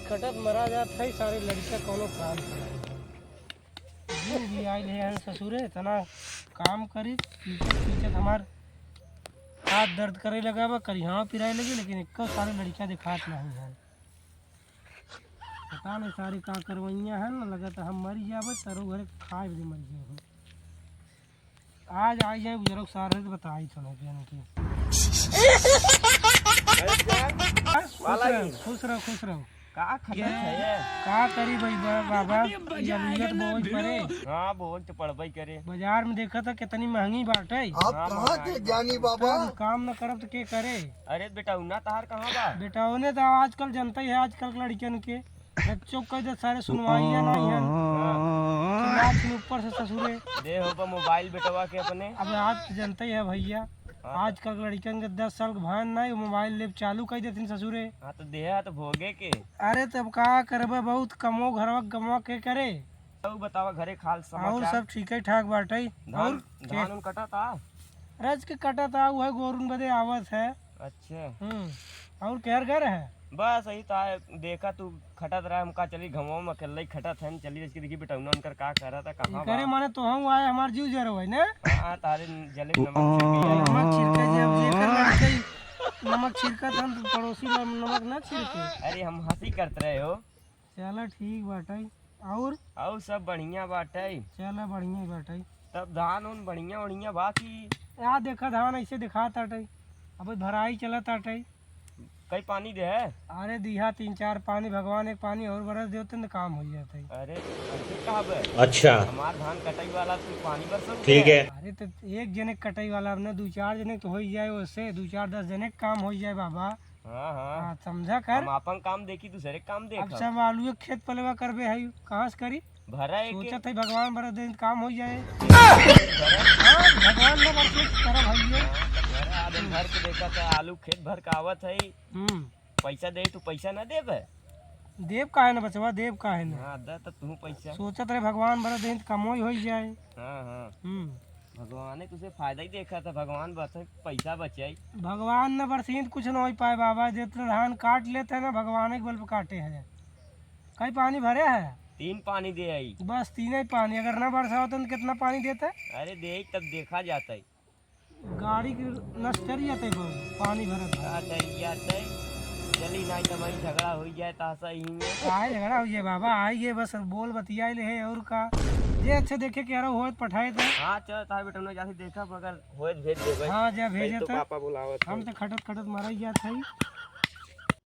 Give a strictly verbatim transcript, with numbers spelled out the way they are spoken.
कटत मरा जात है, सारे लड़िका कौनो काम के नाहीं है। दिन भी आइल है ससुरे, इतना काम करी, पीछे पीछे हमार हाथ दर्द करे लगा बा, करिहावा पिराए लगे, लेकिन एक्को सारे लड़िका देखात नाहीं है। पता नहीं सारे का करवइया है ना, लगत हम मरी जाबे, सरो घरे खाए भी मर जाबे। आज आई जाए बुजुर्ग सारे तो बताई थोड़ा ज्ञान की। खुश रहो, खुश रहो, खुश रहो। का खटत है ये? का करी भाई बा-, बाबा, जरूरत बहुत पड़े। हाँ, बहुत तो पड़बे करे। बाजार में देखा था कितनी महंगी बाटे। आप हाँ, कहाँ थे ज्ञानी बाबा? तब काम न करब तो के करे? अरे बेटा, उन्ना तहार कहाँ बा? बेटा, उन्हें तो आजकल जनता ही है, आजकल के लड़कियन के बच्चों को तो सारे सुनवाइया नहीं है। हाँ। चिल्लात में ऊपर से ससुरे। दे हो बा मोबाइल बेटवा के अपने। अब आप जनते ही है भैया, हाँ, तो आजकल के लड़कन के दस साल के भान नहीं, मोबाइल लेब चालू कर देथिन ससुरे। हाँ, तो देहा तो भोगे के। अरे तब का करबे, बहुत कमो घरवा कमवा के करे। तो बतावा घरे खाल समाचार। और सब ठीक है ठाक बाटे। धान, और के? धान उन कटा था? रज के कटा था, वह गोरुन बदे आवत है। अच्छा। हम्म। और केर घर है? बस यही तो है, देखा तू खटत रहा, हम का चली घमवा में अकेले ही खटत है, चली इसकी देखी बेटौना उनकर का कर रहा था, कहाँ करे बा? माने तो हम आए, हमार जीव जरो है ना? हाँ, तारे जले नमक छिड़के। नमक छिड़के जे, अब जे कर लड़के ही नमक छिड़कत हम तो पड़ोसी में नमक ना छिड़के। अरे हम हंसी करत रहे हो। चला ठीक बाटे। और? और सब बढ़िया बाटे। चला बढ़िया ही बाटे। तब धान उन बढ़िया उड़िया बा कि? या देखा धान ऐसे दिखात आटे, अब भराई चलत आटे। कई पानी दे है? अरे दिहा तीन चार पानी, भगवान एक पानी और बरस देते न काम हो जाते। अरे ऐसे कहा बे? अच्छा। हमार धान कटाई वाला तू पानी बरसो ठीक है। अरे तो एक जने कटाई वाला, अपने दो चार जने तो हो ही जाए, उससे दो चार दस जने के काम हो ही जाए बाबा। हाँ, हाँ। हाँ, समझा कर। हम आपन काम देखी, दूसरे काम देख। अब सब आलू के खेत पलवा करबे है, कहाँ से करी? भरा एक सोचत है भगवान भर दिन काम हो जाए। हाँ, भगवान ने बरसे करब है ये। हाँ, तो भरा आदमी भर के देखा था, आलू खेत भर के आवत है। हम्म। पैसा दे, तू पैसा ना देबे? देब काहे ना बचवा, देब काहे ना? हाँ, दे तो तू पैसा। सोचत रहे भगवान भर दिन कमोई हो जाए। हाँ, हाँ। हम्म। भगवान ने तुझे फायदा ही देखा था, भगवान बस पैसा बचाई। भगवान न बरसीन कुछ न हो पाए बाबा, जितना धान काट लेते हैं ना, भगवान के बल पे काटे हैं। कई पानी भरे है? तीन पानी दे आई। बस तीन ही पानी, अगर ना बरसा होता तो कितना पानी देता? अरे दे आई, तब देखा जाता है। गाड़ी की नस चढ़ जाते है, पानी भरत है। का चढ़ जाते? चली ना, तो वही झगड़ा हो जाए तासा ही में। काहे झगड़ा हो जाए बाबा, आई गए बस बोल बतियाई ले है और का। जे अच्छे देखे के रहो होत पठाए थे। हाँ, चल तार बेटा, उन्हें जाके देखा, मगर होए तो भेज देबे। हाँ, जा कल भेजे तो तो। पापा बुलावत हम हैं। तो खटत खटत मरा ही जात है।